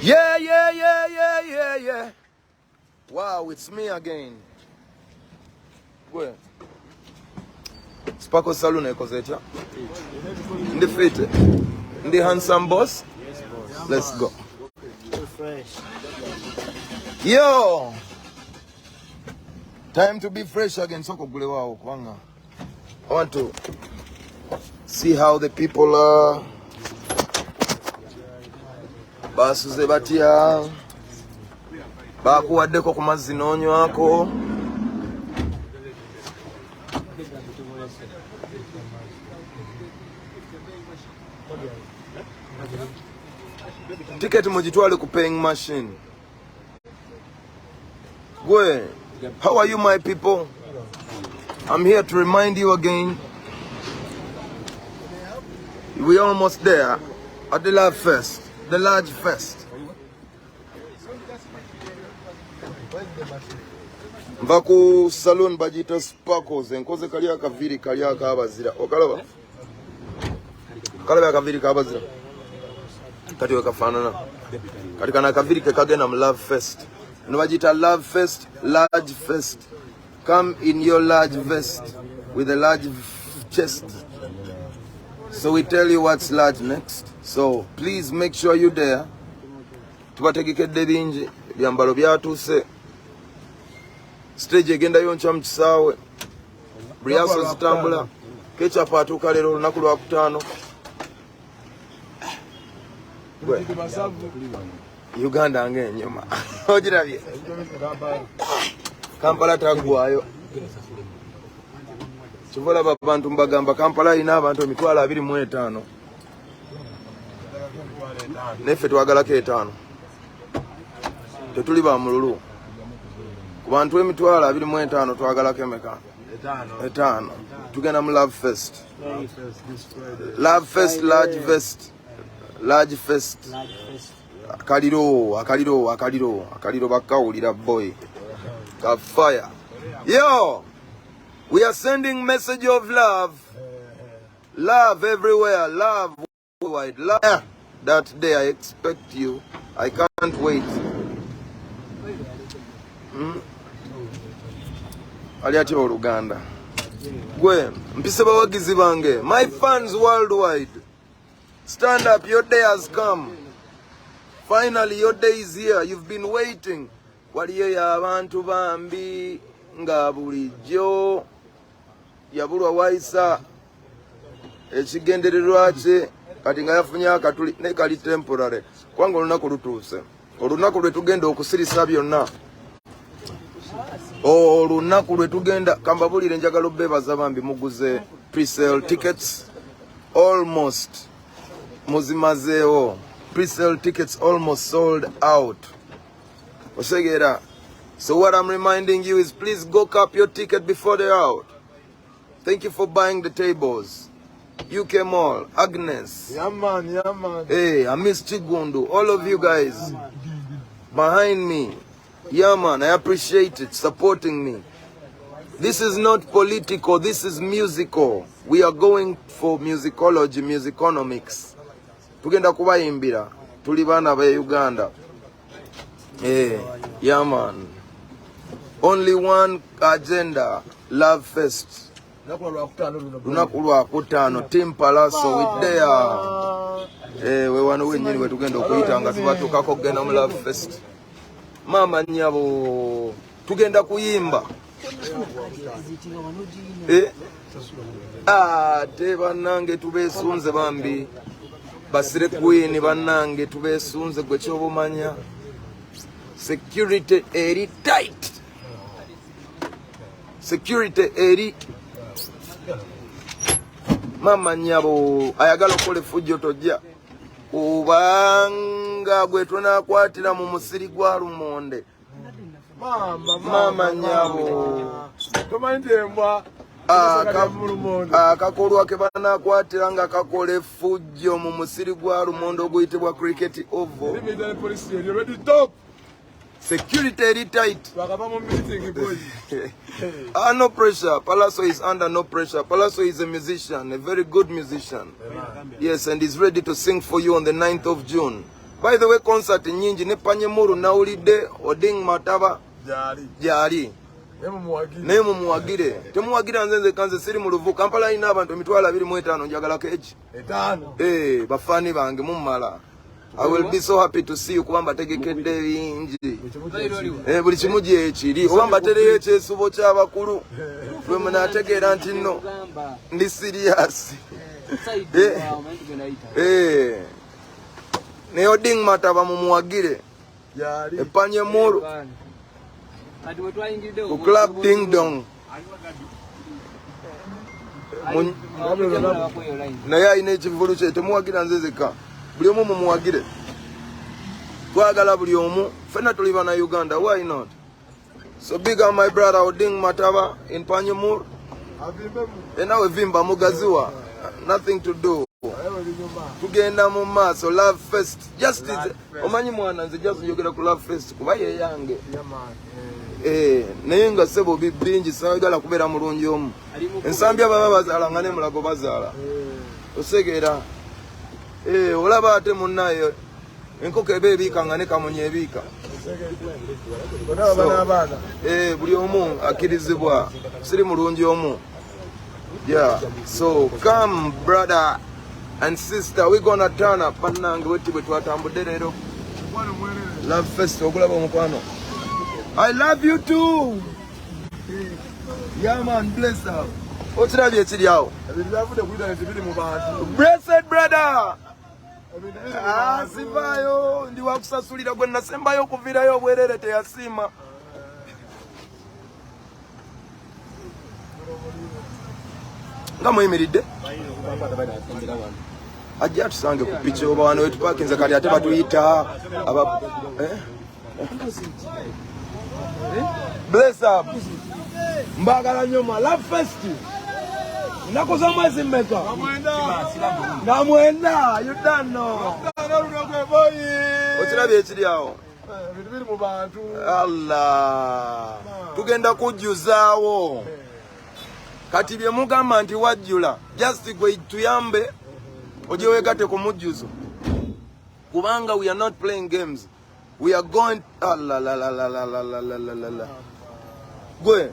Yeah. Wow, it's me again. Gwe. Sparkle Saloon ekoze etya? Ndi fit. Ndi handsome boss? Let's go. Yo! Time to be fresh again. Soko gulewawo kubanga. I want to see how the people are. Basuze batya? Bakuwaddeko ku mazzi n'onywako? Ticket mugitwale ku paying machine. Gwe, how are you my people? I'm here to remind you again. We're almost there at the large fest, the large fest. Nva ku saloon bagiyita Sparkles, enkoze kali akaviiri kali akabazira. Okalaba? Kalaba akaviiri kabazira. Kati wekafaanana. Kati kano akaviiri ke kagenda mu Love Fest. Eno bagiyita Love Fest, Large Fest. Come in your large vest with a large chest. So we tell you what's large next. So please make sure you there. Tubategekedde bingi, ebyambalo byatuuse. Stage egendayo nkya mu kisaawe. Rehearsal zitambula. Ketchup atuuka leero olunaku lwa kutaano. Uganda ng'enyuma. Ogirabye? Kampala taggwayo. Kyova olaba abantu mbagamba Kampala alina abantu 25,000. Naffe twagalako 5. Tetuli ba mululu. Ku bantu 25,000 twagalako emeka? 5. Tugenda mu Love Fest. Love Fest, Large Fest. Large Fest. Akaliro, akaliro, akaliro, akaliro bakawulira boy. Ka fire. Yo! We are sending message of love. Love everywhere. Love worldwide. Love. That day I expect you. I can't wait. Ali atya oluganda. Gwe, mpise bawagizi bange. My fans worldwide. Stand up, your day has come. Finally, your day is here. You've been waiting. Waliyo abantu bambi nga bulijjo yabulwa waisa ekigendererwa kye kati nga yafunye akatuli naye kali temporary kubanga olunaku lutuuse, olunaku lwe tugenda okusirisa byonna, olunaku lwe tugenda. Kambabulire, njagala obeebaza bambi muguze presale tickets, almost muzimazeewo. Presale tickets almost sold out. Osegeera? So what I'm reminding you is, please go cap your ticket before they're out. Thank you for buying the tables. UK Mall, Agnes. Yeah, man, yeah, man. Hey, I miss Chigundu. All of you guys behind me. Yeah, man, I appreciate it, supporting me. This is not political, this is musical. We are going for musicology, musiconomics. Tugenda kubayimbira. Tuli baana ba Uganda. Hey, yeah, man. Only one agenda, Love Fest. Lunaku lwa kutaano, Team Palazzo with there. Eh, we wano wennyini we tugenda okuyita nga tubatuukako okugenda mu Love Fest. Maama nnyabo, tugenda kuyimba. Eh? Ate bannange tubeesunze bambi. Basire Queen bannange tubeesunze gwe ky'obumanya. Security eri tight. Security eri. Mama nnyabo ayagala okukola effujjo tojja. Kubanga gwe tunakwatira mu musiri gwa lumonde. Mama nnyabo. Tomanyi nti embwa Akakolwa ke banakwatira nga kakola effujjo mu musiri gwa lumonde oguyitibwa Cricket Oval. Security eri tight. No pressure. Palazzo is under no pressure. Palazzo is a musician, a very good musician. Yes, and he's ready to sing for you on the 9th of June By the way, concert nyingi ne Panyemuru nawulidde Oding Mataba gyali naye mumuwagire. Temuwagira nze nzekka, nze siri mu luvu. Kampala alina abantu 25,000, njagala keeki eh, bafaani bange mummala. I will be so happy to see you kuba mbategekedde bingi eh, buli kimu gyekiri oba mbatereyo ekyesubo ky'abakulu lwe munaategeera nti nno ndi serious. Eh, eh. Naye Oding Mataba mumuwagire epanye muru ku Club Ding Dong. Naye alina ekivulu kye. Temuwagira nze zekka, buli omu mumuwagire. Twagala buli omu, fenna tuli bana Uganda, why not? So big up my brother Oding Mataba in Panyamur. Enawe vimba mugaziwa, nothing to do, tugenda mu maaso. Love Fest, just omanyi mwana, nze just njogera ku Love Fest kuba ye yange. Eh, naye nga sebo bingi, saagala kubeera mulungi omu. Ensambi ababa bazaala nga ne Mulago bazaala, osegeera. Eh, olaba ate munnaye enkoko eba ebiika nga ne kamunye ebiika. Eh, buli omu akkirizibwa, siri mulungi omu. Yeah, so come brother and sister, we gonna turn up. Bannange, wetti bwe twatambudde leero Love Fest okulaba omukwano. I love you too. Yeah man, bless up. Okirabye ekiri awo? Blessed brother. Ah, sivaayo, ndi wakusasulira gwe nasembayo okuviirayo obwerere teyasiima. Nga muyimiridde ajja atusange ku piki oba wano wetupakinze kati ate batuyita aba eh? Bless up. Mbagala nnyo mwa Love Fest. Ennaku z'omwezi mmeka? Nga 9. You don't know. Okirabye ekiri awo? Allah, tugenda kujjuzaawo kati bye mugamba nti wajjula. Just gwe tuyambe ojje weegatte ku mujjuzo kubanga we are not playing games, we are going. Allah la la la la la la la la la la. Gwe,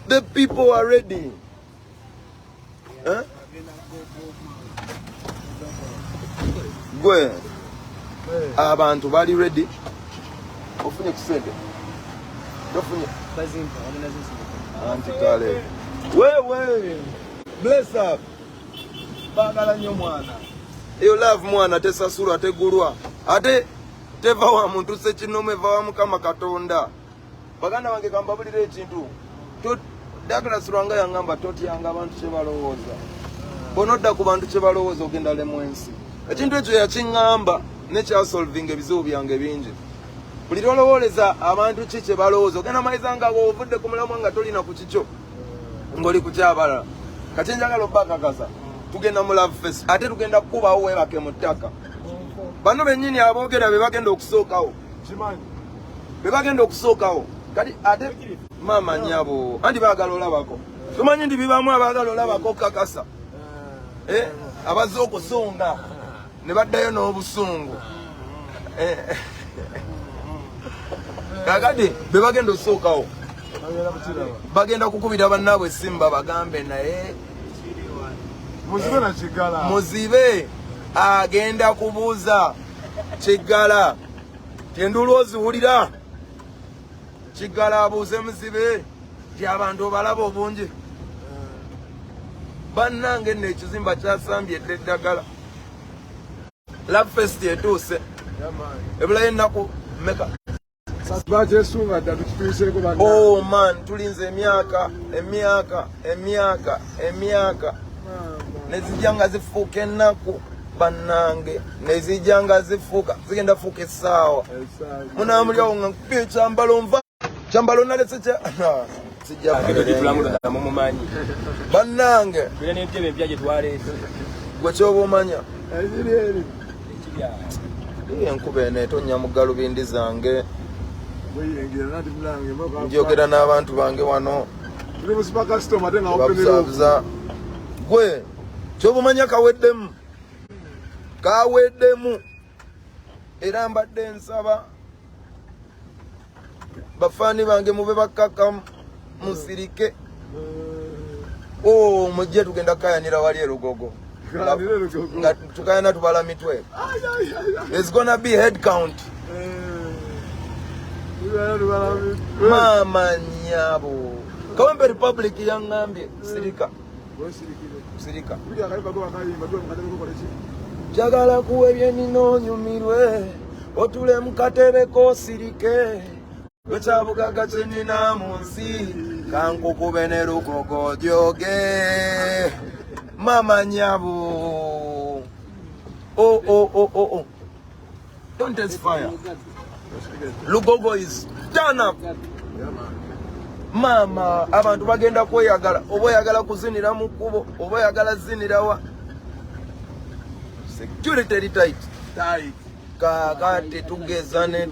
the people are ready, eh? Gwe, abantu bali ready. Ofunye kusente tofunye anti kale wewe. Bless up, bagala nnyo mwana. Eyo love mwana tesasulwa, tegulwa, ate teva wa muntu sekinomu, eva wa Mukama Katonda. Baganda bange, kambabulira ekintu. Douglas Lwanga yangamba totyanga abantu kyebalowooza. Bonodda ku bantu kyebalowooza, ogenda lemu ensi. Ekintu ekyo yakiŋŋamba nekyasolvinga ebizibu byange bingi. Buli lwolowooleza abantu ki kye balowooza, ogenda maliza nga ovudde ku mulamwa, nga tolina ku kikyo, ng'oli ku kyabalala. Kati njagala obbakakasa, tugenda mu Love Fest, ate tugenda kukubawo weebake mu ttaka. Bano bennyini aboogera be bagenda okusookawo, be bagenda okusookawo. Kati ate maama nyabo anti baagala olabako, tumanyi nti bibamu abaagala olabako kakasa. Eh, abazze okusonga ne baddayo n'obusungu. Eh, kakati be bagenda osookawo, bagenda kukubira bannaabwe essimu babagambe naye Muzibe agenda kubuuza Kiggala tyenduulu oziwulira. Kiggala abuuze Muzibe ti abantu obalaba obungi. Bannange nno, ekizimba kyasambye edda eddagala. Love Fest etuuse, ebulayo ennaku meka? Bakyesunga dda, tukituuseeko. Oh man, tulinze emyaka, emyaka, emyaka, emyaka nezijja nga zifuuka ennaku. Bannange, nezijja nga zifuuka, zigenda fuuka essaawa. Munamulyawo nga nkubye ekyambalo, nva kyambalo nalese kya sijja. Mumumanyi. Bannange, tulina n'entebe empya gye twaleese. Gwe kyoba omanya. Ekiri eri. Ekiri awo. Enkuba eno etonnya mu galubindi zange. Weyengera nati mulange. Njogera n'abantu bange wano. Tuli mu Super Custom ate nga open. Babuzaabuza. Gwe kyoba omanya, kaweddemu, kaweddemu. Era mbadde nsaba bafaani bange mube bakkakkamu, musirike. Oh, mujje tugenda kukayanira wali erugogo. Tukayanire Lugogo. Nga tukayana tubala mitwe. There's gonna be head count. Maama nyabo, Kawempe Republic yaŋŋambye sirika, sirika. Njagala kuwa ebyenina onyumirwe, otule mu katebe k'osirike. Gwe kyabugaga kyenina mu nsi, kankukube ne Lugogo joge. Maama nyabo, oh, oh, oh, oh, oh. Don't test fire. Lugogo is turn up. Maama, abantu bagenda kweyagala. Oba oyagala kuzinira mu kkubo, oba oyagala zinirawa, security eri tight. Kaakati tugeza ne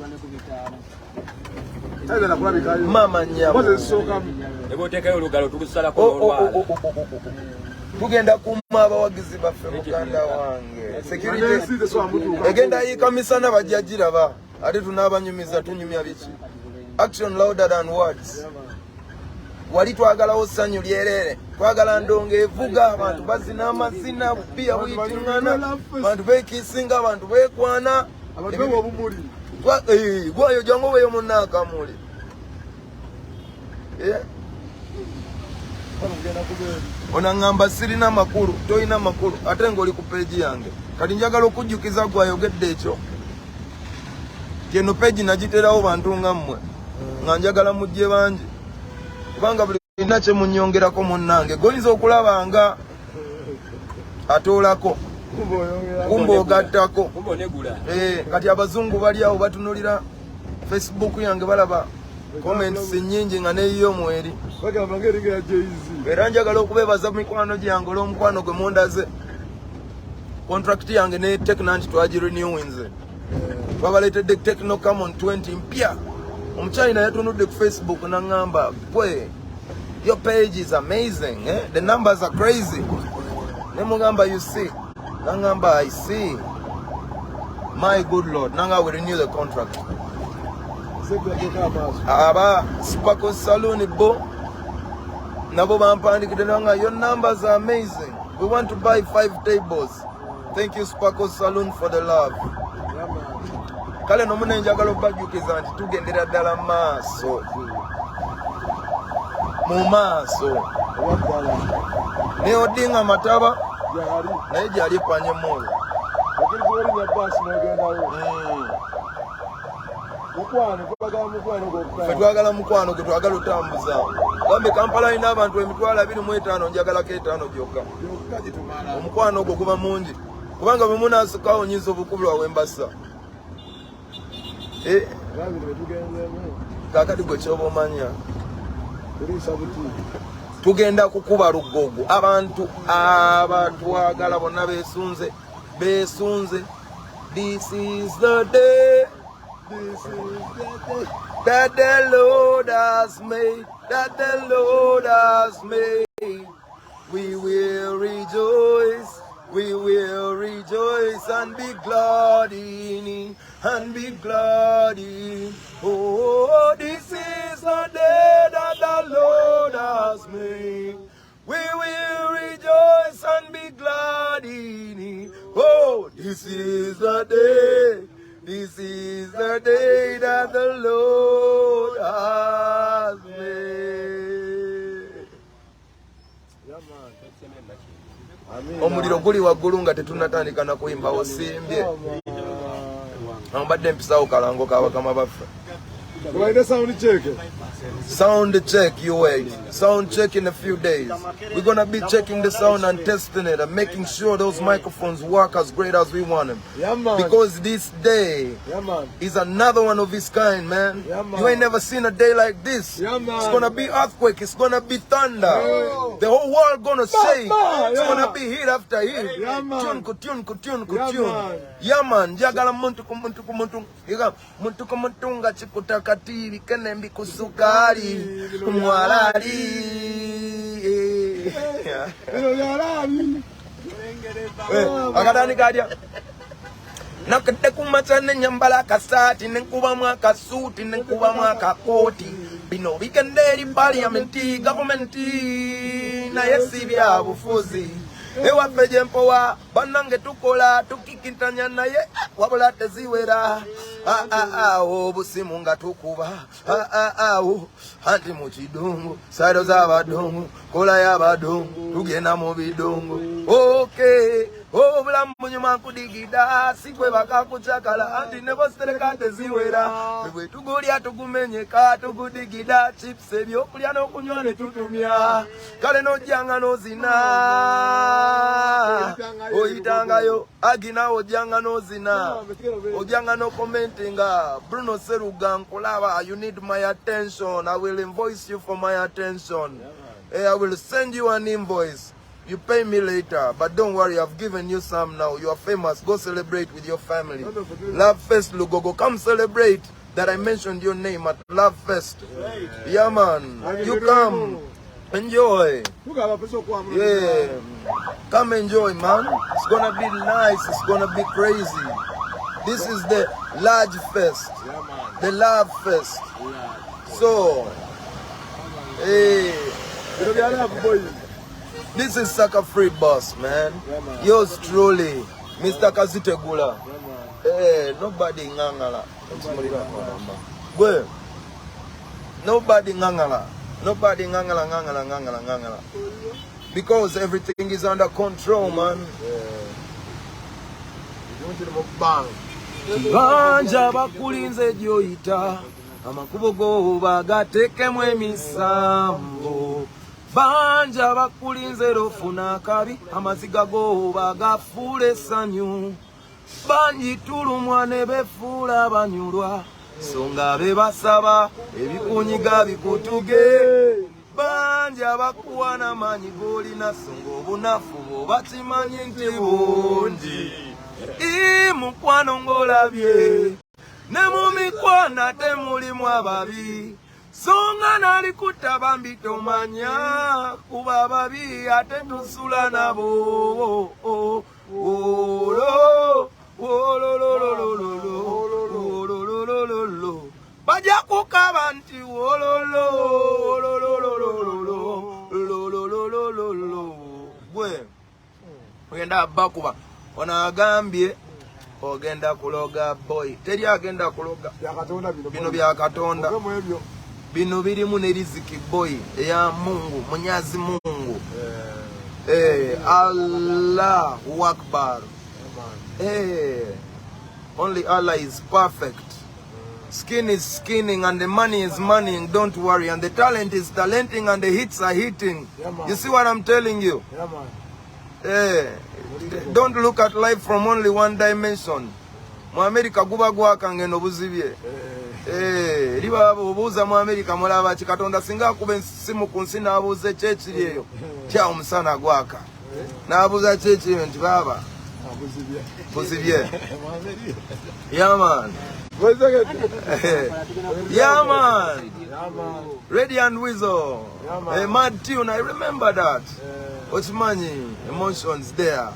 maama nyabo. Ne bw'oteekayo olugalo tulusalako Oh, oh, oh, n'olwala. oh, oh, oh, oh. Tugenda kuma abawagizi baffe, muganda wange. Security egenda yiika misana, bajja giraba, ate tunaabanyumiza. Tunyumya biki? Action louder than words. Wali twagalawo ssanyu lyerere, twagala ndongo evuga, abantu bazina amazina, bupiya buyitiŋŋana, abantu beekisinga, abantu beekwana. Abantu bewa obumuli. Gwayo jangu obeyo munna akamuli. Eh, onaŋŋamba sirina makulu. Tolina makulu ate ng'oli ku page yange. Kati njagala okujjukiza gwayogedde ekyo ti eno page nagiterawo bantu nga mmwe, nga njagala mujje bangi, kubanga buli lina kye munyongerako munnange goyinza okulaba nga atoolako, kumba ogattako. Kumba onegula. Eh, kati abazungu bali awo batunulira Facebook yange, balaba comments nyingi nga neyiyo mweri. Bagamba ngaeringa ya Jay-Z. Era njagala okubebaza mikwano gyange olw'omukwano gwe mundaze. Contract yange ne Tecno nti twagirenewinze, twabaleetedde Tecno Camon 20 mpya. Omuchina yatunudde ku Facebook naŋŋamba, "Gwe, your page is amazing, eh? The numbers are crazy." Nemugamba, "You see?" Naŋŋamba, "I see, my good Lord." Nanga we renew the contract. Seggateeka amaaso. Aba Sparkle Saloon bo nabo bampandikidde nanga, "Your numbers are amazing, we want to buy five tables." Thank you, Sparkle Saloon, for the love. Kale nomuna njagala okubajjukiza nti tugendera ddala maaso mu maaso. Owaddala. Ne Odinga Mataba gyali. Naye gyali epanye mall. Okkiriza olinnya baasi n'ogendawo. Mukwano, gwagala mukwano Ffe gwokka. twagala mukwano gwe twagala otambuza. Gambe Kampala alina abantu 25,000, njagalako etaano gyokka. Gyokka gitumala. Omukwano ogwo guba mungi, kubanga bwe munaasukawo nyinza obukubulwa wembasa. Eh, Babiri betugenzeemu. Kaakati gwe kyoba omanya, Kuliisa buti. Tugenda kukuba Lugogo. Abantu abatwagala bonna besunze, besunze. This is the day This is the day. That the Lord has made, that the Lord has made. We will rejoice, we will rejoice and be glad in it, and be glad in. Oh, this is the day that the Lord has made. We will rejoice and be glad in it. Oh, this is the day. This is the day that the Lord has made. Yeah, man. Amina. Omuliro guli waggulu nga tetunnatandika na kuyimba, osimbye. Mbadde mpisawo kalango ka bakama baffe. Tubalinde sound check. Sound check, you wait. Sound check in a few days. We're gonna be checking the sound and testing it and making sure those microphones work as great as we want them. Yeah, man. Because this day Yeah, man. Is another one of its kind, man. Yeah, man. You ain't never seen a day like this. Yeah, man. It's gonna be earthquake. It's gonna be thunder. Yeah. The whole world gonna shake. man, It's yeah. gonna be hit after hit. Yeah, man. Tune ku tune ku tune ku Yeah, tune. man. Yeah, man. Njagala muntu ku muntu ku muntu. Iga muntu ku muntu nga chikutakatiri kenembi kusukari mwalali. Bino byalabi. Eh, akatandika atya? Nakedde ku makya ne nyambala akasaati ne nkubamu akasuuti ne nkubamu akakooti. Bino bigenda eri parliament, gavumenti, naye si bya bufuzi. Ewaffe gye mpowa bannange tukola tukikintanya naye wabula teziwera. Obusimu nga tukuba awo anti mu kidongo salo z'abadongo kola y'abadongo tugenda mu bidongo. Okay, obulamu bunyuma kudigida si kwe bakakucakala anti ne bositereka teziwera. Bwe tugulya tugumenyeka tugudigida chips ebyokulya n'okunywa ne tutumya kale n'ojjanga n'ozina oyitangayo agina ojjanga n'ozina ojjanga no commentinga. Bruno Seruga nkulaba, you need my attention. I will invoice you for my attention. I will send you an invoice. You pay me later, but don't worry, I've given you some now. You are famous. Go celebrate with your family. Love Fest Lugogo. Come celebrate that I mentioned your name at Love Fest. Yeah, man. You come. Enjoy. Yeah. Come enjoy, man. It's gonna be nice. It's gonna be crazy. This is the large fest. The Love Fest. So, hey. This is Sucker Free Boss, man. Yeah, man. Yours truly, Mr. Kazitegula. Yeah, man. Hey, nobody ngangala. Gwe. Nobody ngangala. Nobody ngangala, ngangala, ngangala, ngangala. Because everything is under control, man. Banja bakulinze gy'oyita amakubo go bagateekemu emisambo. Banja bakulinze rofuna akabi amaziga go bagafuula essanyu. Bangi tulumwa ne befuula banyulwa so nga be basaba ebikunyiga bikutuge. Bangi abakuwa n'amaanyi g'olina so ng'obunafu bwo bakimanyi nti bungi. Ii mukwano ng'olabye ne mu mikwano ate mulimu ababi. So nga nalikutta bambi tomanya kuba babi ate tusula nabo. Olo, olololololo, olololololo. Bajja kukaba nti wololo, olololololo, lololololo. Gwe ogenda bakuba ono agambye ogenda kuloga boy. Teri agenda kuloga. Bino bya Katonda. Bino birimu ne riziki boy eya Mungu, Mwenyezi Mungu. Allahu Akbar. Only Allah is perfect. Skin is skinning and the money is moneying, don't worry. And the talent is talenting and the hits are hitting. Yeah, man. You see what I'm telling you? Yeah, man. Don't look at life from only one dimension. Mu America guba gwaka ngeno buzibye. Riba obuuza mu America mulaba ki Katonda singa akuba ensimu ku nsi n'abuuza ekyekiri eyo. Kya omusana gwaka. N'abuuza kyekiri eyo nti baaba. Buzibye. Yeah, man. Yeah, man. Ready and Weasel. Yeah, man. A mad tune, I remember that. Ochimanyi, emotions there.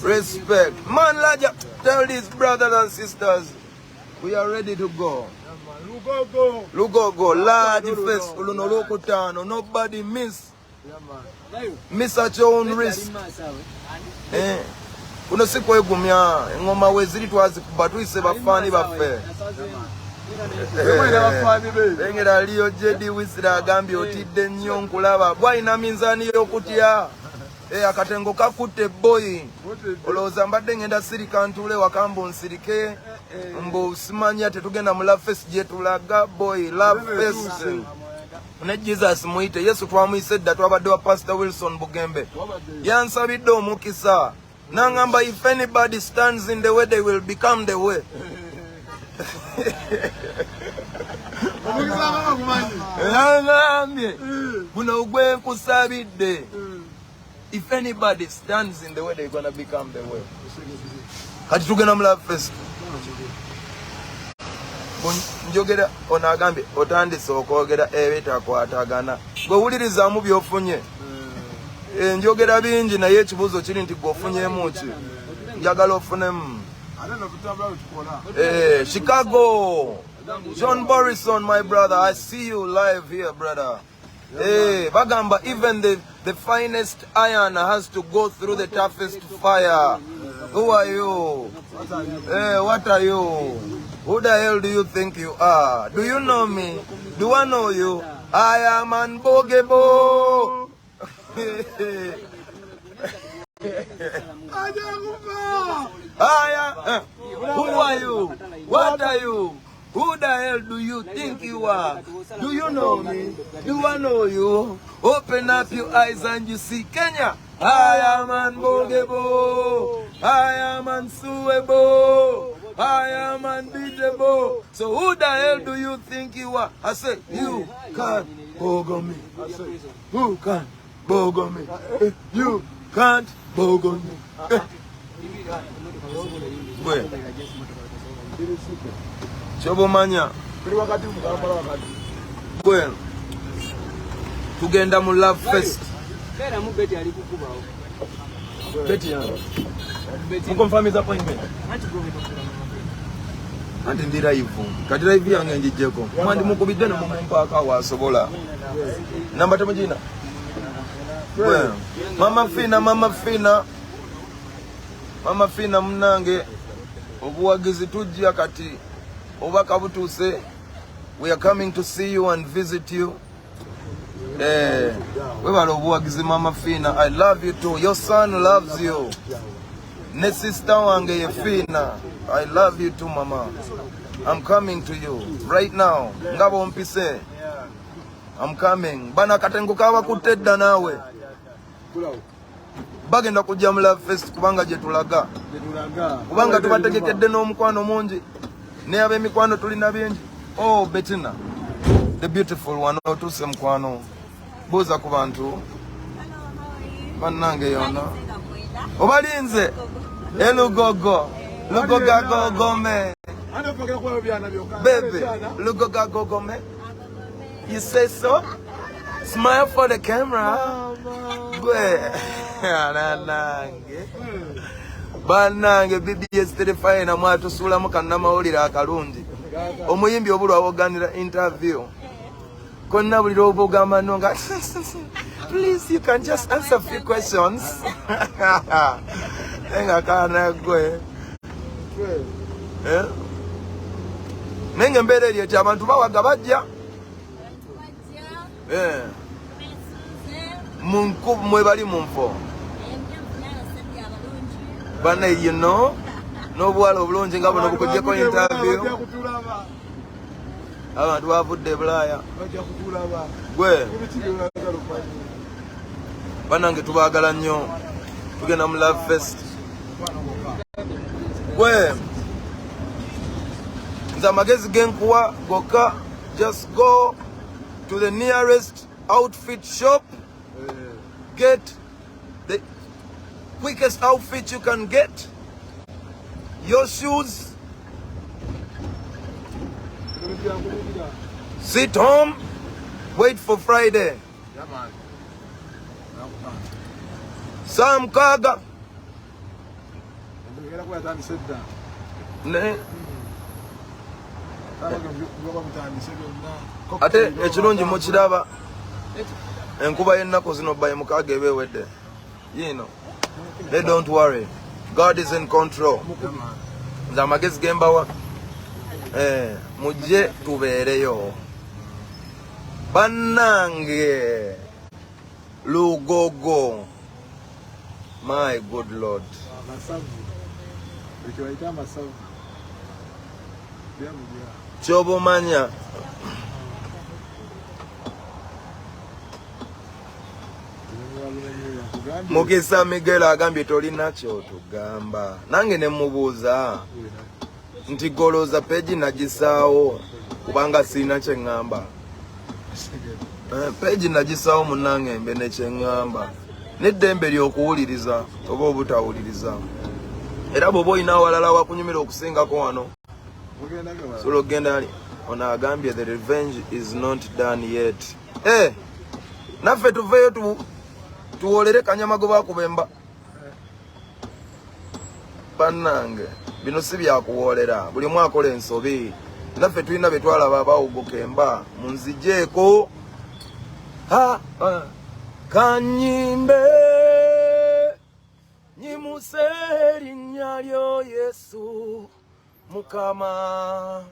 Respect. Man, Laja, tell these brothers and sisters, we are ready to go. Lugogo. Lugogo, large fest, luno lwokutaano, nobody miss. Yeah, man. Miss at your own risk. Kuno si kwegumya, engoma weziri twazikuba tuyise bafaani baffe. Lengera Leo JD Wisira agambye otidde nnyo nkulaba. Bw'alina minzaani y'okutya. Akatengo kakutte boy. Olowooza mbadde ngenda sirika ntuule waka mbu nsirike. Mbu simanya tetugenda mu Love Fest gye tulaga boy. Love Fest. Ne Jesus muyite. Yesu twamuyise dda twabadde wa Pastor Wilson Bugembe. Yansabidde omukisa. Nangamba if anybody stands in the way they will become the way. Nangambye guno gwe nkusabidde. If anybody stands in the way they're gonna become the way. Kati tugenda mu Love Fest. Njogera ono agambye otandise okwogera ebitakwatagana. Gwe wulirizaamu by'ofunye. Njogera bingi naye ekibuuzo kiri nti gwe ofunyeemu ki? Njagala ofunemu. Eh, Chicago. John Borison, my brother, I see you live here, brother. Hey, bagamba, even the finest iron has to go through the toughest fire. Who are you? Hey, what are you? Who the hell do you think you are? Do you know me? Do I know you? I am unbogable. I am. Who are you? What are you? Who the hell do you think you are? Do you know me? Do I know you? Open up your eyes and you see Kenya. I am unbogable. I am unsuable. I am unbeatable. So who the hell do you think you are? I said, you can't bogo me. Who can bogo me? You can't bogo me. Gwe. Kyobomanya. Gwe. Tugenda mu Love Fest. Beti yange. Mukonfamiza appointment. Anti ndi live. Kati live yange njijjeko. Mwandi mukubidde ne mumumpaako awo asobola. Namba temugina. Gwe. Mama Fina, Mama Fina. Mama Fina munange. Obuwagizi tujja kati obubaka butuuse. We are coming to see you and visit you. Eh, webale obuwagizi Mama Fina. I love you too. Your son loves you. Ne sister wange ye Fina. I love you too, mama. I'm coming to you right now. Nga bwompise. I'm coming. Bana katengo kabakutte dda naawe. Bagenda kujja mu Love Fest kubanga gye tulaga. Kubanga tubategekedde n'omukwano mungi. Ne ab'emikwano tulina bingi. Oh, Bettina, the beautiful one, otuuse mukwano. Buuza ku bantu. Bannange yonna. Obalinze. Elugogo. Lugoga gogome. Baby, lugoga gogome. You say so? Smile for the camera. Gwe. Nanange. Bannange BBS terefayina mwatusuulamu kannamawulire akalungi. Omuyimbi obulwa awoganira interview. Konna buli lw'oba ogamba no nga please you can just answer a few questions. Nga kaana gwe. Eh? Naye ng'embeera eri eti abantu bawaga bajja. Eh. Mwe bali mu nfo. Bana you know n'obuwala obulungi nga buno bukuggyeko interview. Abantu bavudde e Bulaaya. Gwe. Bannange tubaagala nnyo. Tugenda mu Love Fest. Gwe. Nze amagezi ge nkuwa gokka, just go to the nearest outfit shop. Get the quickest outfit you can get. Your shoes. Sit home, wait for Friday. Saa 6. Ne. Ate ekirungi mukiraba enkuba y'ennaku zino by 6 eba ewedde. You know. They don't worry. God is in control. Nze amagezi ge mbawa. Eh, mujje tubeereyo. Bannange Lugogo. My good Lord. Kyobomanya. Mukisa Miguel agambye tolina kyotugamba. Nange ne mubuuza nti goloza peji nagisaawo kubanga sirina kye ŋŋamba. Peji nagisaawo munnange mbe ne kye ŋŋamba. N'eddembe ly'okuwuliriza oba obutawuliriza. Era bw'oba olina awalala wakunyumira okusingako wano. Sobola okugenda ali ono agambye the revenge is not done yet. Eh, naffe tuveeyo tuwolere kanyama gwe bakuba emba. Bannange. Bino si byakuwoolera, buli omu akola ensobi. Naffe tulina be twalaba abawuguka emba munzijeeko. Ha, ha. Kanyimbe nyimuse erinnya lyo Yesu Mukama,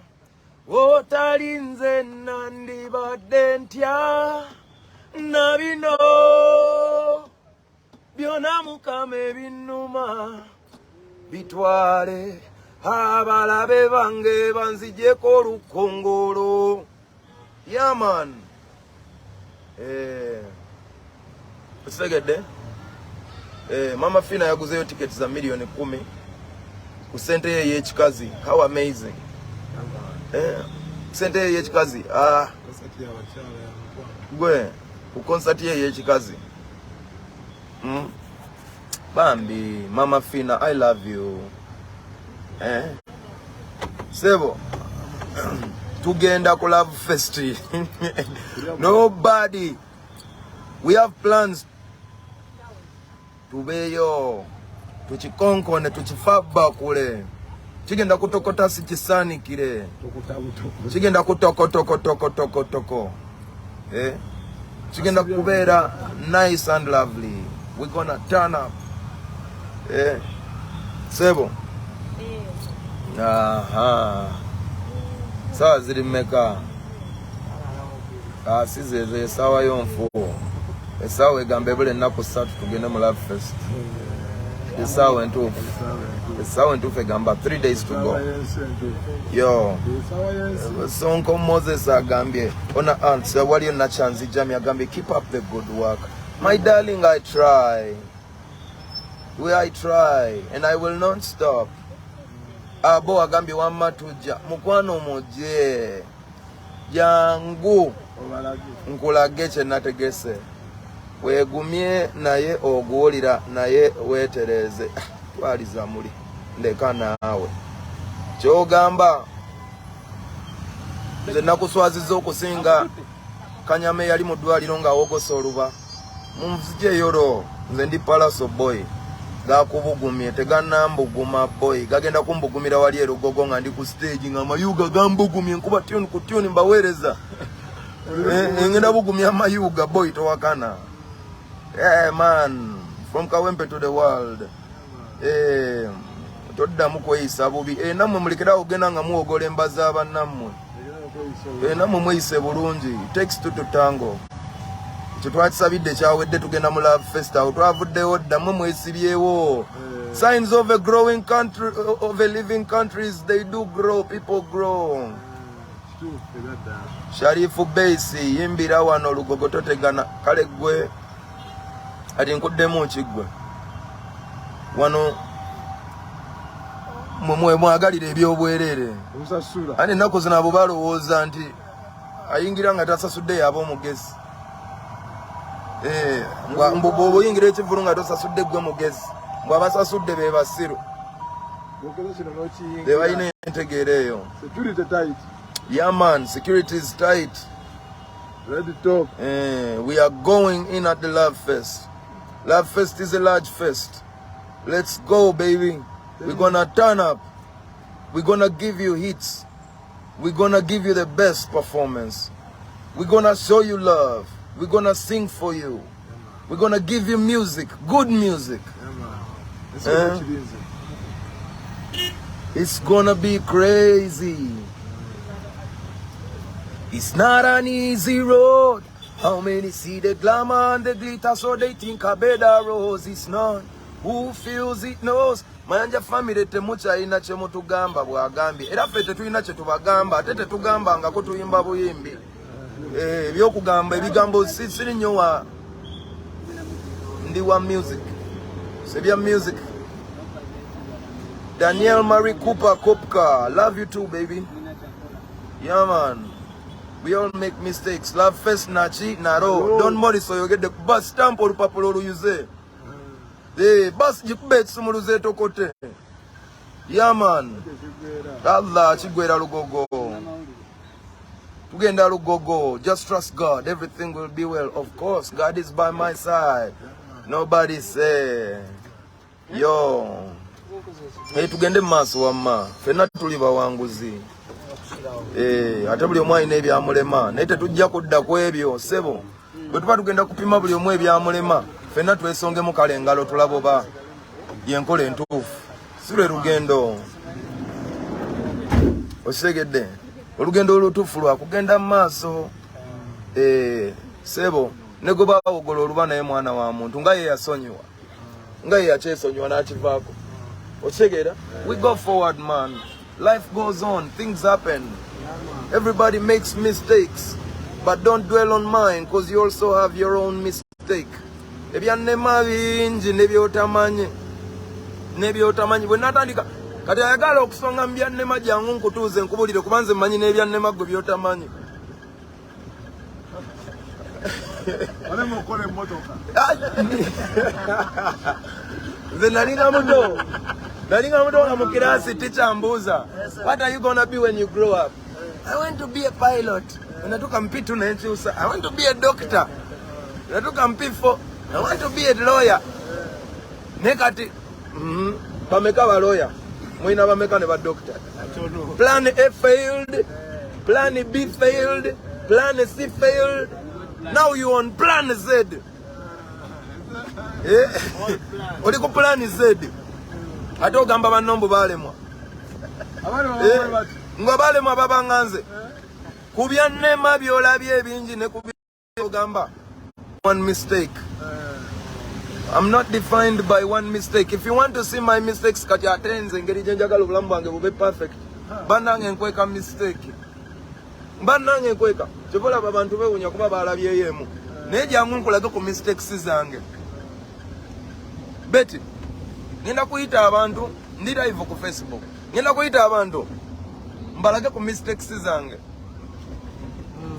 otali nze nandibadde ntya na bino byona. Mukama, ebinnuma bitwale, abalabe bange banzijeko olukongolo. Yeah man, eh, okitegedde? Eh, Mama Fina yaguzeyo tiketi za miliyoni 10 ku sente ye ey'ekikazi. How amazing! Eh, sente ye ey'ekikazi, ah. Gwe ku concert ye ey'ekikazi. Bambi Mama Fina, I love you. Eh? Sebo, tugenda ku Love Fest. Nobody, we have plans. Tubeeyo tukikonkone, tukifabakule, kigenda kutokota, si kisaanikire, kigenda kutokotokotokotokotoko, eh? Kigenda kubeera nice and lovely. We gonna turn up, eh? Sebo, aha, sawa ziri mmeka? Ah, si zezo, esaawa y'onfu. Essaawa egamba ebula ennaku 3 tugende mu Love Fest. Essaawa entuufu, essaawa entuufu egamba 3 days to go. Yo, Sonko Moses agambye ona aunt waliyo Nachanzi Jami agambye, "Keep up the good work, my darling." I try, we I try and I will not stop. Abo agambye, "Wamma tujja, mukwano, mujje jangu nkulage kye nategese." Weegumye naye oguwulira, naye weetereeze. Ah, twaliza muli ndeka naawe kyogamba nze nakuswaziza okusinga kanyama eyali mu ddwaliro ng'awogosa oluba. Munzijeyoro, nze ndi Pallaso boy. Gakubugumye, teganambuguma boy, gagenda kumbugumira wali erugogo nga ndi ku stage nga amayuga gambugumye, nkuba tune ku tune mbaweereza. Eh, ngenda bugumya amayuga boy, towakana. Yeah, man, from Kawempe to the world. Eh, toddamu kweyisa bubi. Eh, nammwe mulekerawo ogenda nga muwogola emba z'abannammwe. Eh, nammwe mweyise bulungi. Takes two to tango. Ekyo twakisabidde, kyawedde. Tugenda mu Love Fest, awo twavuddewo dda, mmwe mwesibyewo. Signs of a growing country, of a living countries, they do grow, people grow. Sharifu Base, yimbira wano Lugogo, totegana. Kale gwe ati nkuddemu kiggwe wano mwe mwagalira ebyobwerere. Ani ennaku zino abo balowooza nti ayingira nga tasasudde yaba omugezi. Eh, mbu bw'oba oyingira ekivulu nga tosasudde gwe mugezi, mbw abasasudde be basiru, be balina entegeera eyo. Yeah man, security is tight. Ready talk. Eh, we are going in at the Love Fest. Love Fest is a large fest. Let's go, baby. We're gonna turn up. We're gonna give you hits. We're gonna give you the best performance. We're gonna show you love. We're gonna sing for you. We're gonna give you music, good music. Eh? It's gonna be crazy. It's not an easy road. How many see the glamour and the glitter, so they think a better rose? It's not. Who feels it knows. Mayanja family, temukyalina kye mutugamba, bw'agambye. Era ffe tetulina kye tubagamba, ate tetugambangako, tuyimba buyimbi. Eh, ebyokugamba ebigambo siri nnyo wa ndi wa music, sebya music. Daniel Marie Cooper Kopka, love you too, baby. Yeah man, we all make mistakes. Love Fest nachi naro. Don Morris oyogedde kuba stamp olupapula oluyuze. Eh, basi gikuba ekisumuluzo etokote. Yeah man, Allah kigwera Lugogo, tugenda Lugogo. Just trust God, everything will be well. Of course, God is by my side. Nobody say yo. Tugende mu maaso wamma, ffenna tuli bawanguzi. Ate buli omu alina ebyamulema, naye tetujja kudda ku ebyo, ssebo. Bwe tuba tugenda kupima buli omu ebyamulema, ffenna twesongemu kale engalo tulaba oba yenkola entuufu. Si lwe lugendo, okitegedde? Olugendo olutuufu lwakugenda mu maaso. Ssebo, ne gwe bawogola oluba naye mwana wa muntu, nga ye yasonyiwa, nga ye yakyesonyiwa n'akivaako, okitegeera? We go forward, man. Life goes on, things happen, everybody makes mistakes, but don't dwell on mine, 'cause you also have your own mistake. Ebyannema bingi nebyotamanyi, nebyotamanyi. Bwe natandika kati ayagala okusonga mu byannema, jangu nkutuuze nkubulire, kuba nze mmanyi n'ebyannema gwe byotamanyi. Walema okukola emmotoka. Nze nalinga muto nga mu kirasi teacher mbuuza, "What are you gonna be when you grow up?" "I want to be a pilot." Natuka mu P2 nenkyusa, "I want to be a doctor." Natuka mu P4, "I want to be a lawyer." Naye kati bameka baloya mulina? Bameka ne badokita? Plan A failed, plan B failed, plan C failed, now you on plan Z. Oli ku plan Z, ate ogamba banno mbu balemwa. Abaana baba bati. Nga balemwa babanga nze ku byannema byolabye ebingi ne ku ogamba one mistake. I'm not defined by one mistake. If you want to see my mistakes, kati ate nze engeri gye njagala obulamu bwange bube perfect, bannange nkweka mistake, bannange nkweka. Kyova olaba abantu bewunya kuba balabyeyo emu, naye jangu nkulage ku mistakes zange. Beti ngenda kuyita abantu, ndi live ku Facebook, ngenda kuyita abantu mbalage ku mistakes zange.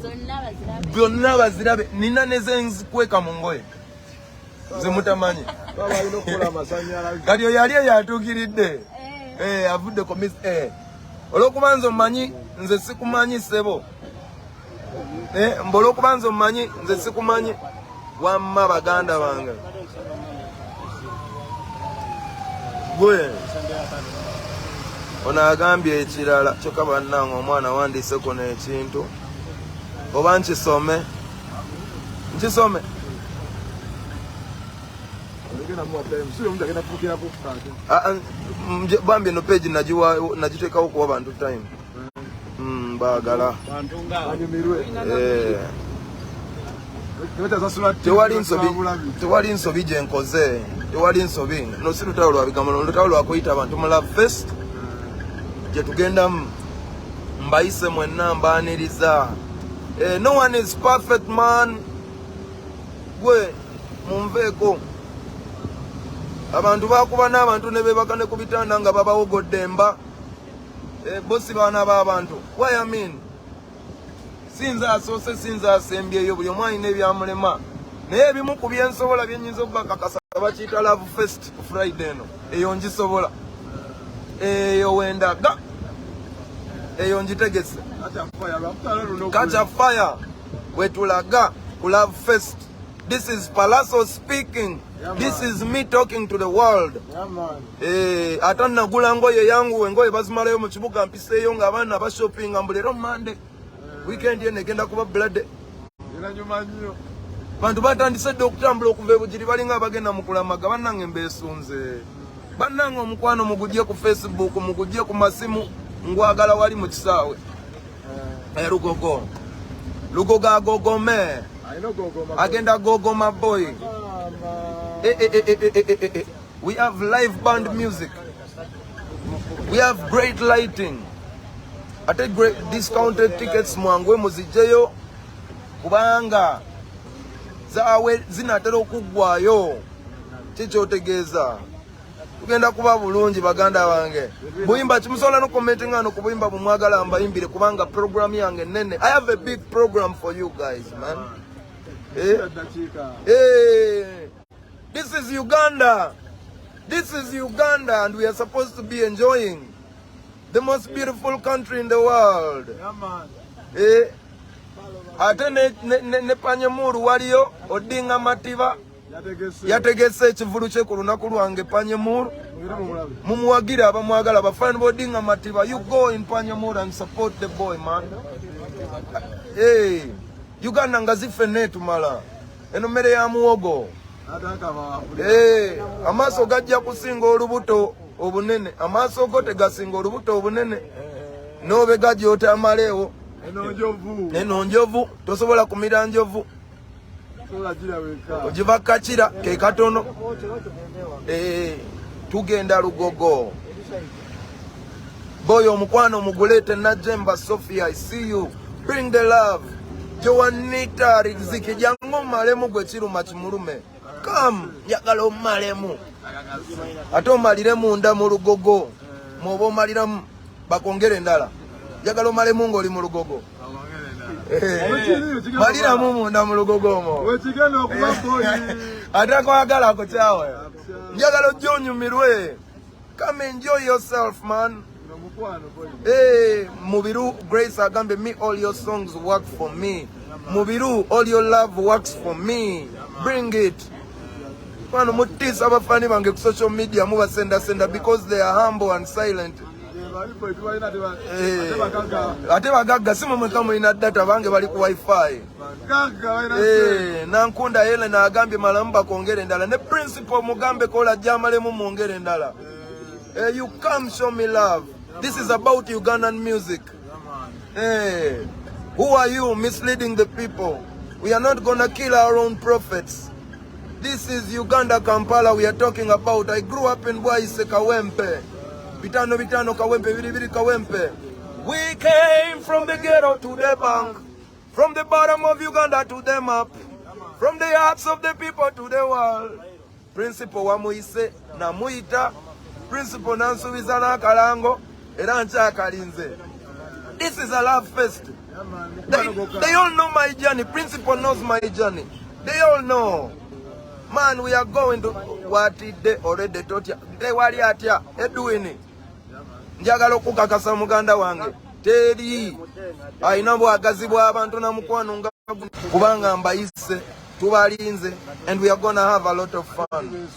Zonna bazirabe. Byonna bazirabe. Nina nezenzikweka mu ngoye ze mutamanyi. Baba balina okukola amasannyalaze. Kati oyo yali eyo atuukiridde. Avudde ku olw'okuba nze omanyi nze sikumanyi, ssebo. Mbu olw'okuba nze omanyi nze sikumanyi. Wamma baganda bange, gwe ono agambye ekirala kyokka. Bannange, omwana wandiise kuno ekintu, oba nkisome? Nkisome? Ogenda muwa time. Si omuntu agenda kufuukirako ate. Ah, ah, bambi eno page nagiteekawo kuwa bantu time. Baagala Banyumirwe. Tebakyasasula. Tewali nsobi, tewali nsobi gye nkoze, tewali nsobi. No si lutalo lwa bigambo, no lutalo lwa kuyita abantu mu Love Fest gye tugendamu. Mbayise mwenna, mbaaniriza. No one is perfect, man. Gwe munveeko. Abantu bakuba n'abantu ne beebaka ne ku bitanda nga babawogodde emba. Bosi baana b'abantu. Why, I mean, sinze asoose, sinze asembyeyo. Buli omu alina ebyamulema, naye ebimu ku byensobola byenyinza okubakakasa bakiyita Love Fest ku Friday eno. Eyo ngisobola, eyo wendaga, eyo ngitegese. Catch a fire wetulaga ku Love Fest. This is Palaso speaking. This is me talking to the world. Ate nagula ngoye yangu, engoye bazimalayo mu kibuga, mpiseeyo ng'abaana bashoppinga mbu leero Monday, weekend eno egenda kuba blood. Bantu batandise dde okutambula okuva ebugiri, balinga abagenda mu kulamaga. Bannange, mbeesunze. Bannange, omukwano mugujje ku Facebook, mugujje ku masimu, ngwagala wali mu kisaawe. Lugogo, Lugogo agogome, agenda gogoma boy. Eh. We have live band music, we have great lighting, ate great discounted tickets. Mwangwe muzijjeyo kubanga zaawe zinatera okuggwayo. Kikyotegeeza tugenda kuba bulungi, baganda bange. Buyimba kimusobola nokommentinga no ku buyimba bumwagala mbayimbire, kubanga program yange nene. I have a big program for you guys, man. This is Uganda. This is Uganda, and we are supposed to be enjoying the most beautiful country in the world. Ate ne Panyamuru waliyo Odinga Matiba. Yategese ekivulu kye ku lunaku lwange Panyamur. Mumuwagire abamwagala, bafan Odinga Matiba. You go in Panyamur and support the boy, man. Hey, Uganda nga ziffe tumala. Eno mmere ya muwogo. Hey, amaaso gajja kusinga olubuto obunene. Amaaso go tegasinga olubuto obunene. N'obega gy'otamaleewo. Eno njovu, tosobola kumira njovu. Ogiva kakira ke katono. Eh, tugenda Lugogo. Boy, omukwano mugulete. Najemba Sophia, I see you. Bring the love. Joanita Riziki, jangu omalemu gwe kiruma kimulume. Come, njagala omalemu. Ate omalire munda mu Lugogo. Mwoba omaliramu bakwongere endala. Njagala omalemu ng'oli mu Lugogo. Eh, maliramu munda mu Lugogo omwo. Wekigenda okuba, boy. Ate akwagala akukyawe. Njagala ojje onyumirwe. Come enjoy yourself, man. Omukwano, boy. Hey, Mubiru Grace agambye me, all your songs work for me. Mubiru, all your love works for me. Bring it. Kwano mutiisa abafani bange ku social media, mubasendasenda because they are humble and silent. Eh, ate bagagga si mwe mulina data, bange bali ku wifi. Eh, Nankunda Helen agambye malamu bakwongere endala ne principal mugambe kola jamalemu mwongere endala. Eh, you come show me love. This is about Ugandan music. Hey, who are you misleading the people? We are not gonna kill our own prophets. This is Uganda, Kampala we are talking about. I grew up in Bwaise, Kawempe. Bitano bitano Kawempe, biri biri Kawempe. We came from the ghetto to the bank. From the bottom of Uganda to the map. From the hearts of the people to the world. Principal wamuyise, namuyita. Principal nansuubiza n'akalango era nkyakalinze. This is a love fest. They all know my journey. Principal knows my journey. They all know. Man, we are going to watidde already totya. Tewali atya Edwin. Njagala okukakasa muganda wange. Teri alina bwagazi bw'abantu na mukwano nga guno. Kubanga mbayise, tubalinze, and we are gonna have a lot of fun.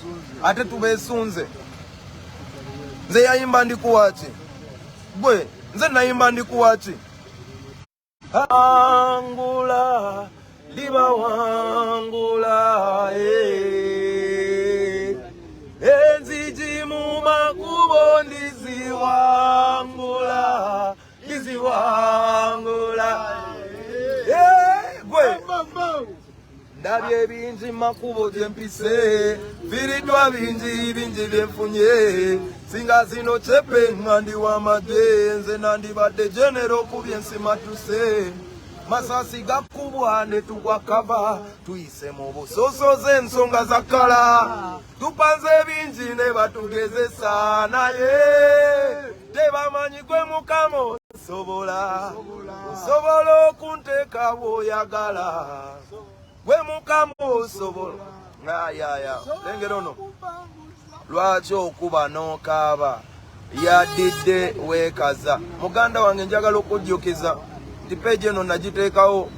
Ate tubeesunze. Nze yayimba ndikuwaki? Gwe, nze nayimba ndikuwaki? Angula libawangula, eh. Enzigi mu makubo ndiziwangula, ndiziwangula. Eh, gwe ndabye ebingi makubo gyempise, fiiriddwa bingi bingi byenfunye. Singa zino kyepe nga ndi w'amagye, nze nandibadde general ku byensimatuse. Masasi gakubwa ne tugwa kava, tuyise mu busosoze ensonga za kala, tupanze ebingi ne batugezesa, naye tebamanyi gwe Mukama osobola, osobola okunteeka bw'oyagala. Gwe Mukama osobola. Ayaya, lengera ono. Lwaki okuba n'okaaba yadidde weekaza? Muganda wange, njagala okujjukiza nti page eno nagiteekawo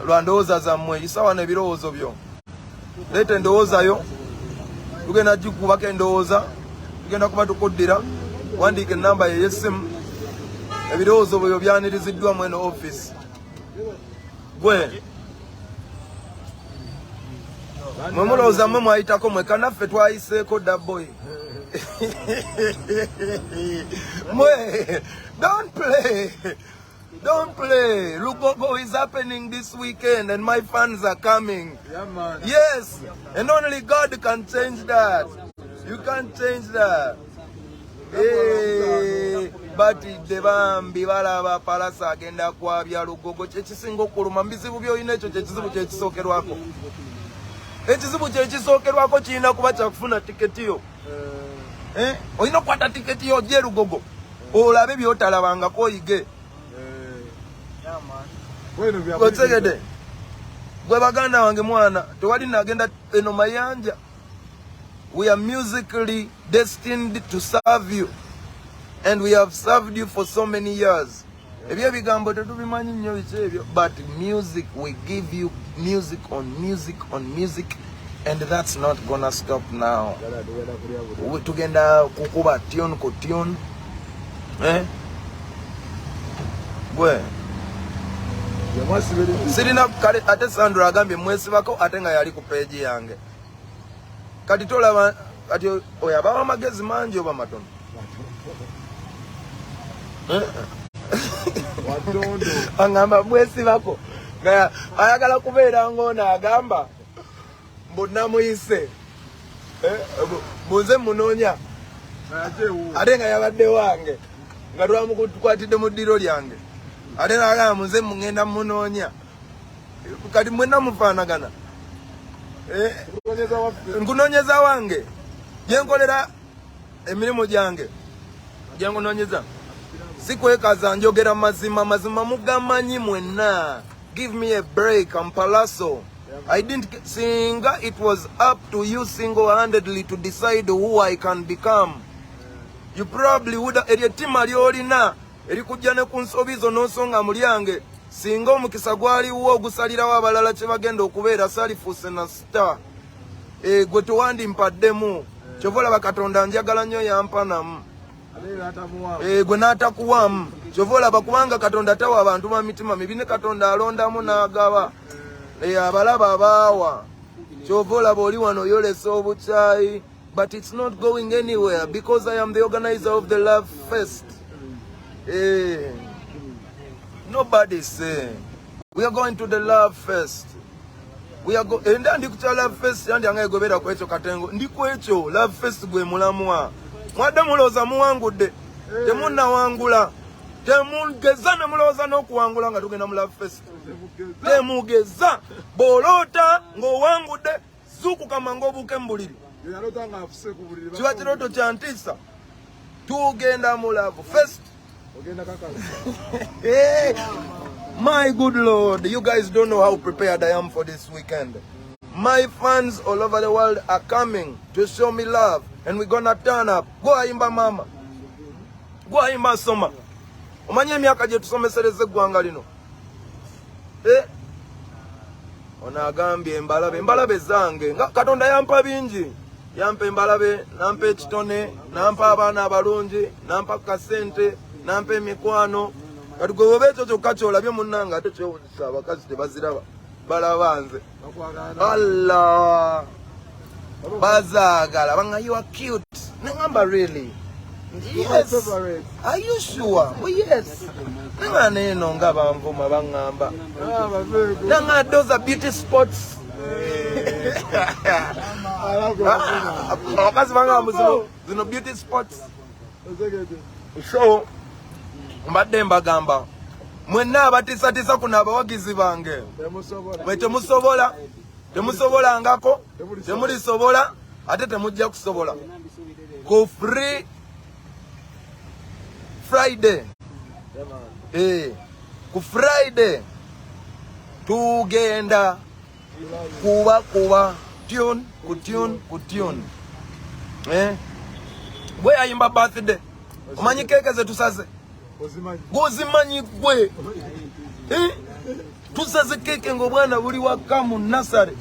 lwa ndowooza zammwe. Isawa n'ebirowoozo byo, leeta endowoozayo, tugenda gikubako endowooza, tugenda kuba tukuddira. Wandiika enamba ye ey'essimu. Ebirowoozo byo byaniriziddwa mu eno office. Gwe mwe mulowooza mwe mwayitako mweka, naffe twayiseeko dda, boy. Mwe don't play, don't play. Lugogo is happening this weekend and my fans are coming. Yeah, man. Yes, and only God can change that. You can't change that. Eh, batidde bambi balaba Palasa agenda kwabya Lugogo. Kyekisinga okuluma mubizibu byolina, ekyo kyekizibu kyekisookerwako. Ekizibu kyekisookerwako kirina kuba kyakufuna tiketi yo. Eh, olina okukwata tiketi yo ojje Lugogo olabe byotalabangako, oyige. Otegedde gwe baganda wange? Mwana tewali nagenda eno mayanja. We are musically destined to serve you and we have served you for so many years. Ebyebigambo tetubimanyi nnyo biki ebyo, but music, we give you music on music on music, and that's not gonna stop now. Tugenda kukuba tune ku tune. Eh? Gwe sirina kale. Ate Sandra agambye mwesibako, ate nga yali ku page yange. Kati tolaba kati oyo abawa amagezi mangi oba matono? Eh? Agamba mwesibako nga ayagala kubeera ng'ono agamba mbu namuyise, eh, bunze munoonya, ate nga yabadde wange nga twamukwatidde mu ddiro lyange, ate nagamba munze mugenda munoonya. Kati mwenna mufaanagana. Eh, nkunoonyeza wange gyenkolera emirimu gyange gyenkunoonyeza, si kwekaza, njogera mazima. Mazima mugamanyi mwenna. Give me a break. I'm Pallaso. I didn't singa it was up to you single-handedly to decide who I can become, you probably would. Eryo ettima ly'olina erikujja ne ku nsobi zo n'osonga mu lyange, singa omukisa gwaliwo ogusalirawo abalala kye bagenda okubeera, salifuuse na star. E, gwe tewandimpaddemu. Kyova olaba Katonda njagala nnyo, yampa namu. E, gwe n'atakuwamu. Kyova olaba kubanga Katonda tawa abantu ba mitima mibi, ne Katonda alondamu n'agaba. E, abalaba abaawa. Kyova olaba oli wano oyolesa obukyayi, but it's not going anywhere because I am the organizer of the Love Fest. Eh, nobody say we are going to the Love Fest. We are go enda ndi ku Love Fest yandi anga egobera ku ekyo katengo ndi ku ekyo Love Fest. Gwe mulamwa mwadde mulowooza muwangudde, temunnawangula. Temugeza ne mulowooza n'okuwangula nga tugenda mu Love Fest. Temugeza. Bw'oloota ng'owangudde, zuukuka mangu obuuke mu buliri. Yalota nga afuse ku buliri. Kiba kirooto kya ntiisa. Tugenda mu Love Fest. Ogenda kakasa. Hey, my good Lord, you guys don't know how prepared I am for this weekend. My fans all over the world are coming to show me love, and we're gonna turn up. Go ayimba mama, go ayimba soma. Omanye emyaka gye tusomesereza eggwanga lino. Eh? Ono agambye embalabe, embalabe zange. Nga Katonda yampa bingi. Yampa embalabe, nampa ekitone, nampa abaana abalungi, nampa kasente, nampa emikwano. Kati gwe bw'oba ekyo kyokka kyolabye munnange, ate kyewunyisa abakazi tebaziraba, balaba nze. Allah, bazaagala banga you are cute. Neŋamba really? Yes. Are you sure? Oh, yes. Neŋŋamba eno nga banvuma baŋŋamba. Nanga those are beauty spots. Ah, abakazi bangamba zino zino beauty spots. So mbadde mbagamba mwenna abatiisatiisa kuno, abawagizi bange, mwe temusobola, temusobolangako, temulisobola, ate temujja kusobola. Ku free Friday, eh, ku Friday tugenda kuba kuba tune ku tune ku tune. Eh, bwe yayimba birthday, omanyi keeke zetusaze? Gwozimanyi gwe? Eh? Tusaze keeke ng'obwana buli waka mu nasale.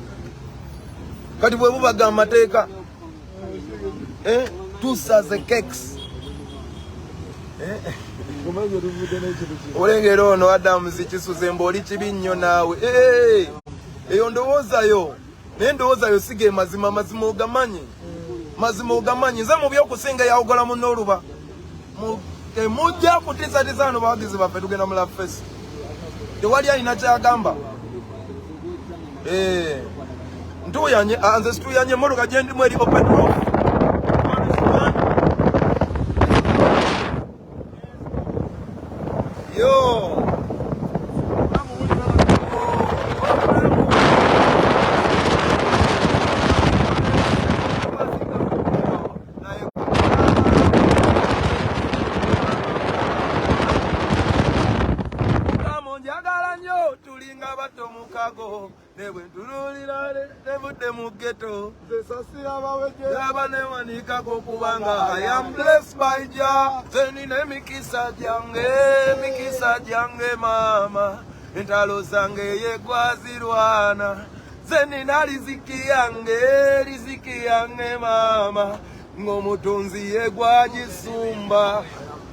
Kati bwe bubaga amateeka. Eh? Tusaze cakes. Eh? Olengera ono Adams Kisuze mbu oli kibi nnyo naawe. Eh, eyo ndowoozayo, naye ndowoozayo si ge mazima. Mazima ogamanyi, mazima ogamanyi. Nze mubi okusinga yawogola munno oluba. Temujja kutiisatiisa wano bawagizi baffe. Tugenda mu Love Fest, tewali alina kyagamba. Eh, ntuyanye. Ah, nze situyanye. Emmotoka gye ndimu eri open roof. One is one. Yo. Mukama njagala nnyo, tulinga bato mukago. Chicago ne bwe ntunuulira nevudde mu ghetto. Nze sasira abawejje. Yaba newanikako kubanga I am blessed by Jah. Nze nina emikisa gyange, emikisa gyange maama, entalo zange yegwazirwana. Nze nina riziki yange, riziki yange maama, ng'omutonzi yegwagisumba.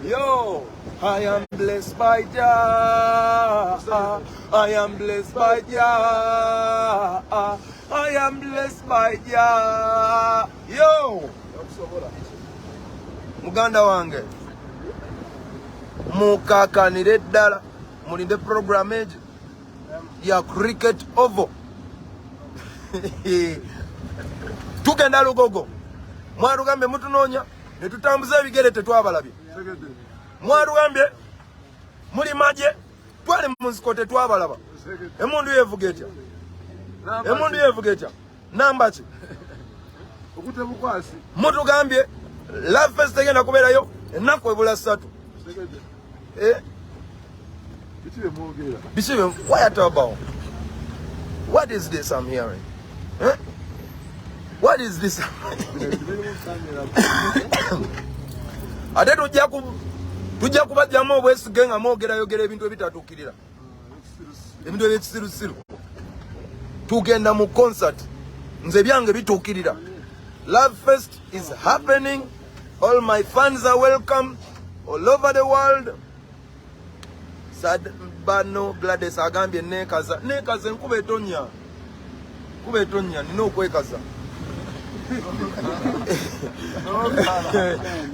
Yo, I am blessed by Jah. I am blessed by Jah. I am blessed by Jah. Yo, Yakusobola. Muganda wange, mukakanire ddala, mulinde program egyo ya Cricket Oval. Tugenda Lugogo. Mwarugambye mutunoonya ne tutambuza ebigere, tetwabalabye. Segede. Mwarugambye muli magye, twali mu nsiko, tetwabalaba. Segede. Emundu yevuga etya? Emundu yevuga etya? Namba ki? Okute bukwasi. Mutugambye Love Fest egenda kubeerayo ennaku ebula 3. Segede. Eh, Biki bye mwogera? Biki quiet about? What is this I'm hearing? Eh? What is this? Bino tebirimu kamera. Ate tujja kubajjamu obwesige nga mwogerayogera ebintu ebitatuukirira, ebintu ebyekisirusiru. Tugenda mu concert, nze byange bituukirira. Love Fest is happening. All my fans are welcome all over the world. Sad bano Gladys agambye neekaza, neekaza, enkuba etonya, enkuba etonya, nina okwekaza.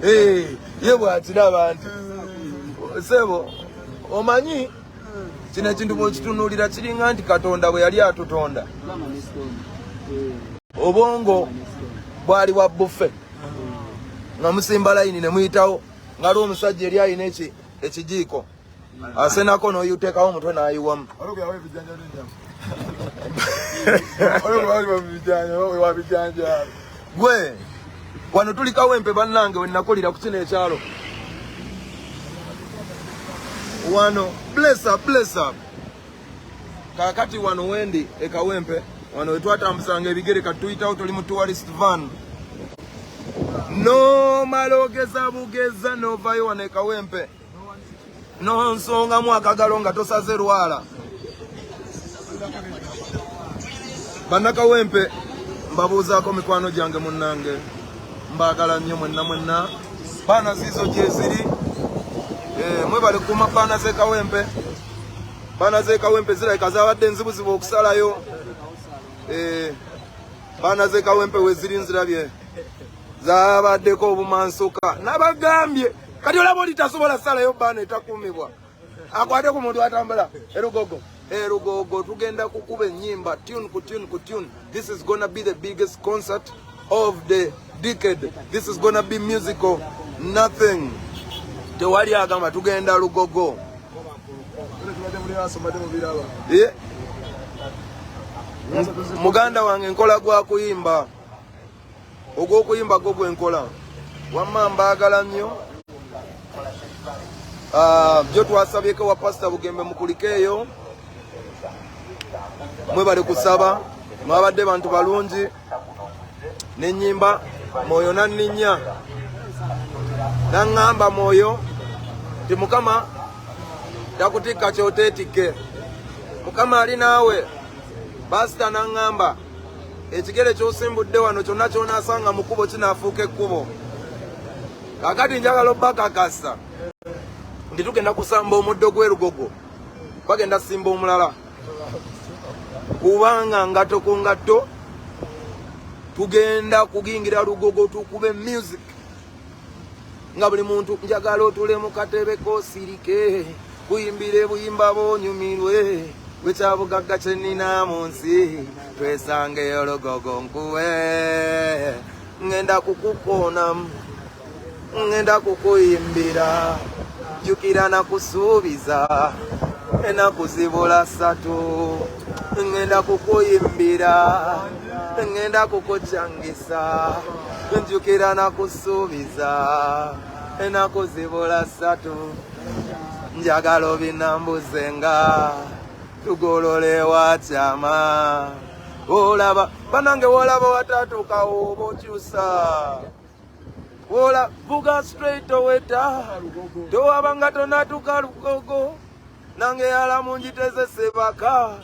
Eh, ye bwakiraba nti sebo omanyi kino ekintu bwekitunuulira kiringa nti Katonda bwe yali atutonda, obwongo bwali bwa buffet nga musimba layini ne muyitawo, nga ali omusajja eri alina ekijiiko asenako n'oyuteekawo omutwe n'ayiwamu. Waliwo yawa ebijanjaalo n'ennyama. Waliwo wali bijanjaalo, wa bijanjaalo. Gwe wano tuli Kawempe bannange, we nakulira ku kino ekyalo wano. Bless up, bless up. Kaakati wano wendi e Kawempe, wano wetwatambusanga ebigere. Katuyitawo, tuli mu tourist van, nomala ogeza bugeza novayo wano e Kawempe nonsongamu akagalo nga tosaze lwala. Bannakawempe mbabuuzaako, mikwano gyange munnange, mbaagala nnyo mwenna mwenna. Baana ziizo gyeziri. Eh, mwebale kukuuma baana z'e Kawempe. Baana z'e Kawempe zirabika zabadde nzibuzibu okusalayo. Eh, baana z'e Kawempe weziri nzirabye zabaddeko obumansuka. Nabagambye kati olaba oli tasobola salayo baana etakuumibwa, akwate ku muntu atambula erugogo. Erugogo tugenda kukuba ennyimba tune ku tune ku tune. This is gonna be the biggest concert of the decade. This is gonna be musical, nothing, tewali agamba tugenda Lugogo. Tule tubadde muli asoma mubiraba. Eh? Muganda wange, nkola gwa kuyimba, ogw'okuyimba gwo gwe nkola. Wamma mbaagala nnyo. Ah, byo twasabyeko wa Pasita Bugembe, mukulikeeyo, mwebale kusaba, mwabadde bantu balungi n'ennyimba. Mwoyo nanninya naŋŋamba mwoyo nti Mukama takutikka kyoteetikke, Mukama ali naawe. Pasita naŋŋamba ekigere ky'osimbudde wano kyonna ky'onaasanga mu kkubo kinaafuuka ekkubo. Kaakati njagala obbakakasa nti tugenda kusamba omuddo gw'erugogo, bagenda simba omulala, kubanga ngatto ku ngatto tugenda kuyingira Lugogo tukube music nga buli muntu njagala otule mu katebe kosirike kuyimbire buyimba bonyumirwe gwekyabugagga kyenina mu nsi. Twesangeyo Lugogo nkuwe, ngenda kukukonamu, ngenda kukuyimbira. Jjukira nakusuubiza ennaku zibula 3. Ngenda kukuyimbira, ngenda kukukyangisa. Njukira nakusuubiza ennaku zibula 3. Njagala obinambuzenga. Tugolole wakyama olaba banange, wolaba watatuukawo oba okyusa wola vuga straight oweta towabanga tonatuka Lugogo. Nange yalamu njiteze sebaka,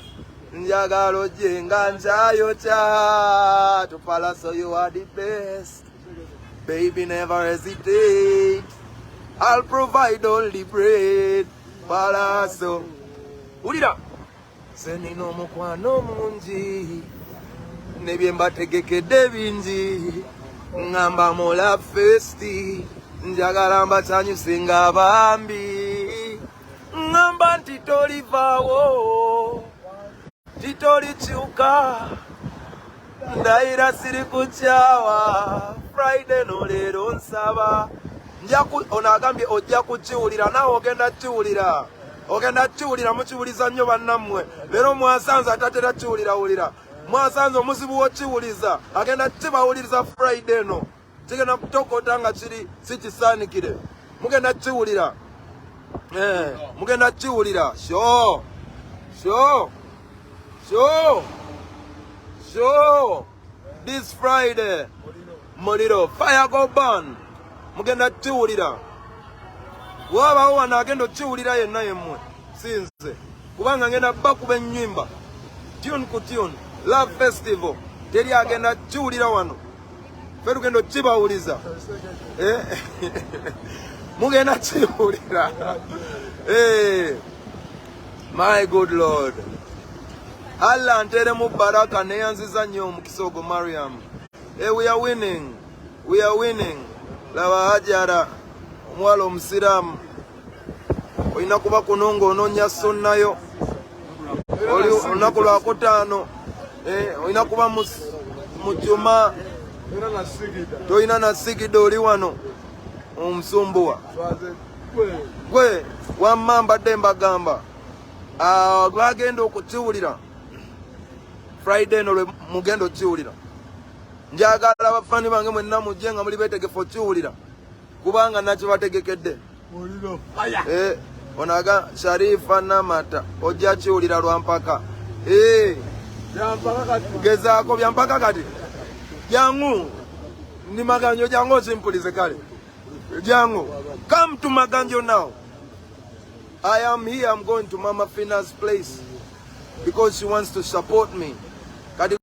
njagala ojje nga nkyayokya. Tupalaso, you are the best, baby, never hesitate, I'll provide all the bread. Palaso, wulira nze nina omukwano mungi nebye mbategekedde bingi. Ŋŋamba mu Love Fest njagala mbasanyuse nga bambi. Ŋŋamba nti tolivaawo, titolikyuka, ndayira siri kukyawa. Friday no leero nsaba ono agambye ojja kukiwulira, naawe ogenda kiwulira, ogenda kiwulira. Mukiwuliza nnyo bannammwe. Leero mwasanze atatera kiwulirawulira, mwasanze omuzibu wokiwuliza, agenda kibawuliriza. Friday eno kigenda kutokota nga kiri si kisaanikire. Mugenda kiwulira. Eh, mugenda kiwulira. Sure, sure, sure, sure. This Friday muliro, fire go burn. Mugenda kiwulira. Wabawo wano agenda okiwulira yenna yemmwe, sinze, kubanga ngenda bakuba ennyimba tune ku tune. Love Festival, teri agenda kiwulira wano, fe tugenda okibawuliza. Eh, mugenda kiwulira. Eh, my good Lord Allah nteremu baraka. Neyanziza nnyo omukisa ogwo, Mariam. Eh, we are winning, we are winning. Laba Hajara, omuwala omusiraamu, olina kuba kuno ng'onoonya sunnayo. Oli olunaku lwakutaano, eh, olina kuba mu juma. Era na sigida. Tolina na sigida, oli wano omusumbuwa. Twaze gwe. Gwe wamma mbadde mbagamba. Ah, lwagenda okukiwulira Friday eno lwe mugenda okukiwulira. Njagala abafani bange mwenna mujje nga muli beetegefu okukiwulira, kubanga nakibategekedde. Muliro fire. Eh, onaga Sharifa Namata ojja kiwulira lwampaka. Eh, Byampaka kati. Gezaako byampaka kati. Jangu ndi Maganjo, jangu osimpulize. Kale jangu, come to Maganjo now. I am here. I'm going to Mama Fina's place because she wants to support me. Kati.